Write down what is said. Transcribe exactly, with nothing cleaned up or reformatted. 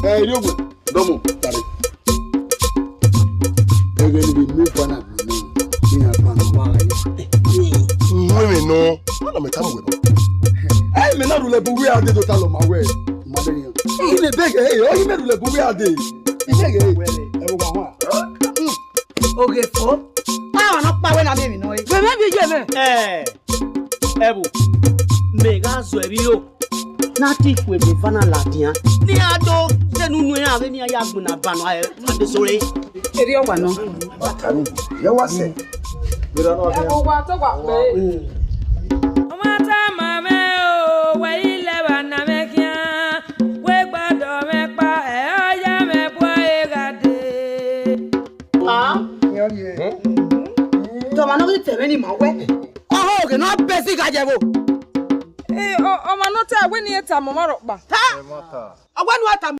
Ẹ, erriọ wẹ, dọmọ, tare. Ẹghẹ ne vbe miẹn eva na gbe nẹ, iran gba nọ wa gha ya. Mu emwi nọ, ma nọ mẹ tama wẹ nọ. Ẹ, mẹ na rhulẹ bu wẹ a dee do ta lọ ma wẹ, ma de yan. Ine bẹghe, ẹ, ọ yi mẹ rhulẹ bu wẹ a dee. Ine ghe, ẹ, vbe wa hua. Oghe fo. A wa nọ kpa wẹ na miẹn emwi nọ re. Vbe mẹ bi ye mẹ. Ẹ, ẹvbo, mẹ gha zọ ẹvbi ro. Na ti khuẹ vbe eva na ladian. Ne iran do zẹ ne unu iran vbe ne iran ya gbinna ba nọ, ẹ, adesore. Erriọ wa nọ. Wa ta ni, ye wa sẹ. Ẹvbo wa tọ wa kpẹ. Ọ ma tama mwẹ o, wẹ i lẹ vba na mwẹ khian, wẹ gbọdọ mwẹ kpa, ẹ ọ ya mwẹ bu ẹre gha dee. Ah. Tọmwa ne ọ ghi tẹ mwẹ ni ma wẹ. Ọhọ, oghe ne ọ bẹsi gha ye vbo. Eh, ọ, ọmwa ne ọ ta wẹ ne I tama ọmwa rhọkpa. Ha! Ọ wẹ ne u tama